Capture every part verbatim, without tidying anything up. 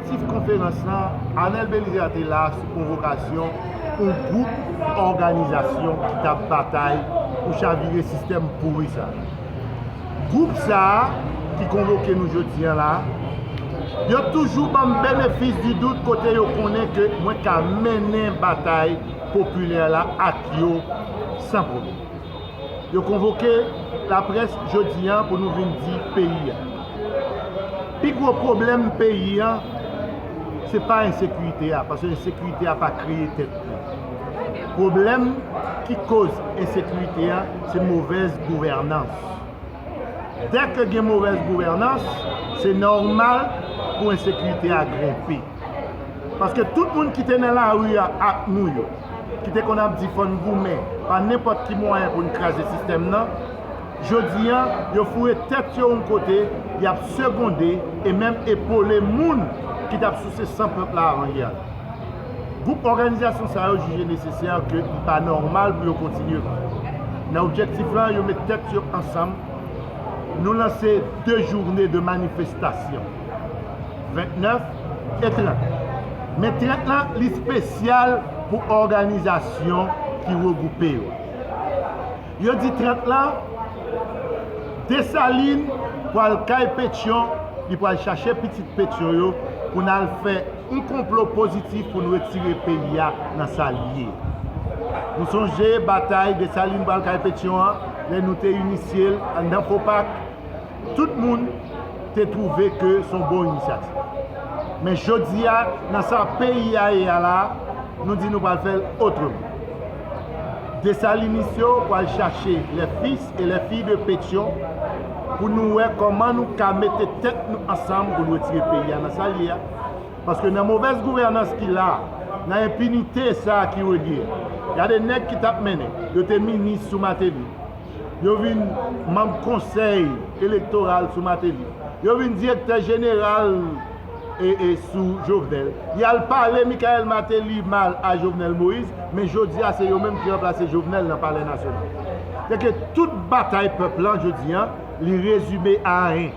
Objektif konferans lan, Arnel Bélizaire te la sou konvokasyon yon gwoup òganizasyon ki t ap batay pou chavire sistèm pouri sa. Gwoup sa a ki konvoke nou jodi a la, yo toujou ban m benefis di dout kote yo konnen ke mwen ka mennen batay popilè la ak yo san pwoblèm. Yo konvoke laprès jodi a pou nou vin di peyi a. Pi gwo pwoblèm peyi a, se pa ensekirite a, paske ensekirite a pa kreye tèt li. Pwoblèm ki koz ensekirite a, se movèz gouvènans. Dèke gen movèz gouvènans, se nòmal pou ensekirite a grenpe. Paske tout moun ki te nan lari a ak nou yo, ki te konn ap di fò n goumen pa nenpòt ki mwayen pou n kraze sistèm nan, jodi a, yo foure tèt yo yon kote, y ap segonde e menm epole moun ki t ap souse san pèp la avan yè a. Gwoup òganizasyon sa yo jije nesesè ke li pa nòmal pou yo kontinye konsa. Nan objektif lan, yo met tèt yo ansanm, nou lanse de jounen de manifestasyon, vennèf e trant. Men trant lan, li espesyal pou òganizasyon ki regwoupe yo. Yo di trant lan, Desalin pral kay Petyon, li pral chache pitit Petyon yo pou n al fè yon konplo pozitif pou n retire peyi a nan sa l ye. Nou sonje batay Desalin pral kay Petyon an, lè nou te inisye l anndan Fopak, tout moun te twouve ke se yon bon inisyativ. Men jodi a, nan sa peyi a ye a la, nou di nou pral fè l otreman. Desalinis yo pral chache les fils et les filles de Pétion pou nou wè kòman nou ka mete tèt nou ansanm pou nou retire peyi a nan sa l ye a. Paske nan movèz gouvènans ki la, nan enpinite sa a ki règne, gade nèg ki t ap mennen, yo te minis sou Martelly, yo vin manm konsèy elektoral sou Martelly, yo vin direktè jeneral e, e sou Jovenel. Y al pale Michael Martelly mal a Jovenel Moïse, men jodi a se yo menm ki ranplase Jovenel nan Palè Nasyonal. Se ke tout batay pèp lan jodi a, li rezime a anyen.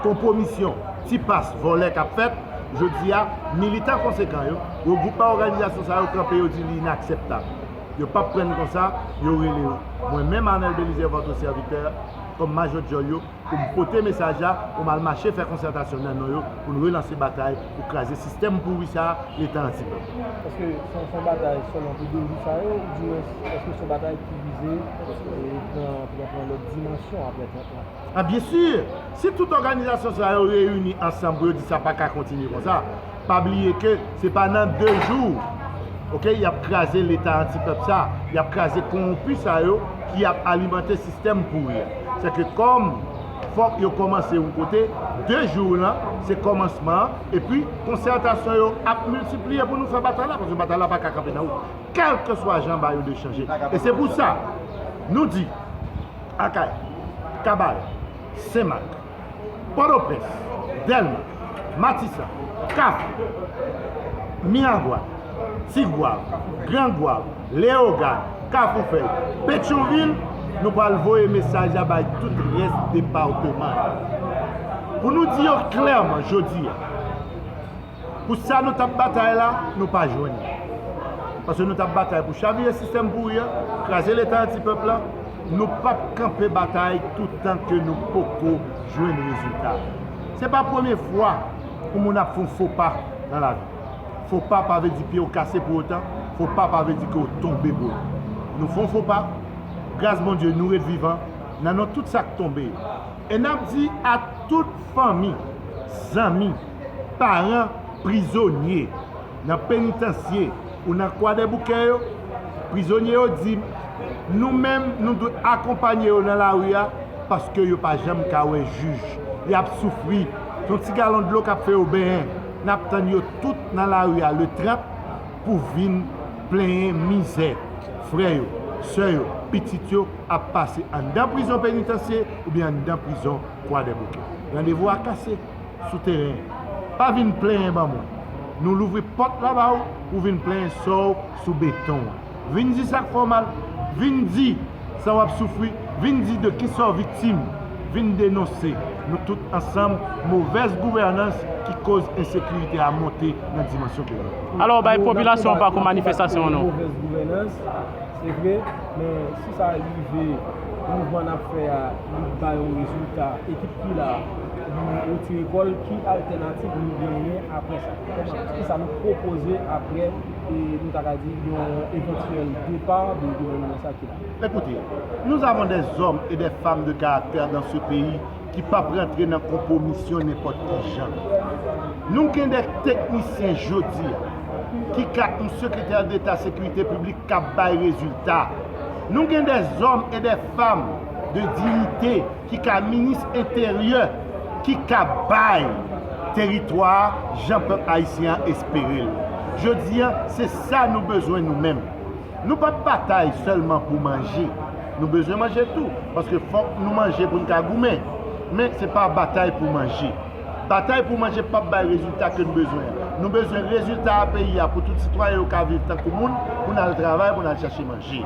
Konpwomisyon, ti pas, vòlè k ap fèt, jodi a, militan konsekan yo, yo gwoup pa òganizasyon sa yo kanpe, yo di li inakseptab. Yo p ap pran konsa, yo rele yo. Mwen menm, Arnel Bélizaire, votre serviteur, kòm majò djòl yo, pou m pote mesaj la, pou m al mache fè konsètasyon nan non yo, pou n relanse batay, pou kraze sistèm pouri sa a, Leta antipèp. Èske se yon, se yon batay sèlman pou de jou sa yo, oudimwens, èske se yon batay ki vize, e, pran, pran, pran lòt dimansyon apre trant lan? A, byen si! Si tout òganizasyon sa yo reyini ansanm pou yo di sa pa ka kontinye konsa, pa bliye ke se pa nan de jou, oke, y ap kraze Leta antipèp sa, y ap kraze kowonpi sa yo ki ap alimante sistèm pouri a. Se ke kòm fòk yo kòmanse yon kote, de jou lan, se kòmansman an, epi konsètasyon yo ap miltipliye pou nou fè batay la, paske batay la pa ka kanpe nan wout. Kèlkeswa jan bagay yo dwe chanje. E se pou sa, nou di, Akayè, Kabarè, Senmak, Pòtoprens, Dèlma, Matisan, Kafou, Miragwàn, Tigwav, Grangwav, Leyogàn, Kafou Fèy, Petyonvil, nou pral voye mesaj la bay tout rès depatman yo. Pou nou di yo klèman jodi a, pou sa nou t ap batay la, nou pa jwenn li. Paske nou t ap batay pou chavire sistèm pouri a, kraze Leta antipèp la, nou p ap kanpe batay toutan ke nou poko jwenn rezilta. Se pa premye fwa yon moun ap fè yon fo pa nan lavi. Fo pa pa vle di pye w kase pou otan, fo pa pa vle di ke w tonbe pou otan. Nou fè yon fo pa, gras Bondye, nou ret vivan, nan non tout sa k tonbe yo. E n ap di a tout fanmi, zanmi, paran prizonye nan penitansye ou nan Kwadèboukè yo, prizonye yo di m, nou menm, nou dwe akonpanye yo nan lari a, paske yo pa janm ka wè jij. Y ap soufri. Se yon ti galon dlo k ap fè yo benyen. N ap tann yo tout nan lari a le trant pou vin plenyen mizè frè yo, sè yo, pitit yo ap pase anndan prizon penitansye oubyen anndan prizon Kwadèboukè. Randevou a kase sou teren an. Pa vin plenyen ban mwen. Nou louvri pòt la ba ou pou vin plenyen sò w sou beton an. Vin di sa k fè w mal. Vin di sa w ap soufri. Vin di de kisa w viktim. Vin denonse. Nou tout ansanm, movèz gouvènans ki koz ensekirite a monte nan dimansyon ke l ye. Alò, bay popilasyon an pakou manifestasyon an non. Movèz gouvènans, se vre, men si sa rive, mouvman n ap fè a, li ba yon rezilta, ekip ki la, li retire kò l, ki altènativ nou genyen apre sa? Kòman, kisa nou pwopoze apre, e, nou ta ka di, yon evantyèl depa de gouvènman sa ki la? Écoutez, nous avons des hommes et des femmes de caractère dans ce pays ki p ap rantre nan konpwomisyon nenpòt ki jan. Nou gen de teknisyen jodi a ki ka yon sekretè deta sekirite piblik k ap bay rezilta. Nou gen de zòm e de fanm de diyite ki ka minis enteryè ki ka bay teritwa a jan pèp ayisyen an espere l. Jodi a, se sa nou bezwen nou menm. Nou p ap batay sèlman pou manje. Nou bezwen manje tou, paske fòk nou manje pou n ka goumen. Men se pa batay pou manje. Batay pou manje p ap bay rezilta ke n bezwen an. Nou bezwen rezilta a peyi a pou tout sitwayen yo ka viv tankou moun, pou n al travay, pou n al chache manje.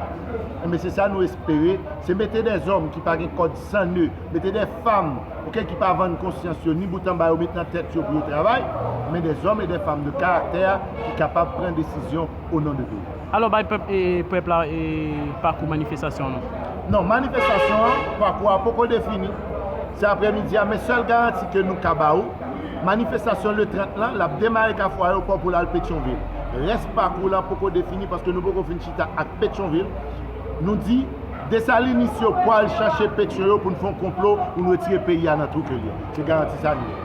Enben se sa nou espere, se mete dèzòm ki pa gen kòd san ne, mete dè fanm, oke, ki pa vann konsyans yo, ni bout anba yo met nan tèt yo pou yo travay, men dèzòm e dè fanm de karaktè ki kapab pran desizyon o non de peyi. Alò bay pèp e pèp la e pakou manifestasyon an non. Non, manifestasyon an, pakou a poko defini. Se aprèmidi a, men sèl garanti ke nou ka ba ou, manifestasyon le trant lan, l ap demare Kafou Ayewopò pou l al Petyonvil. Rès pakou lan poko defini paske nou poko fin chita ak Petyonvil. Nou di, Desalinis yo pwal chache Petyon yo pou n fè yon konplo pou n retire peyi a nan twou ke l ye. Se garanti sa nou ye.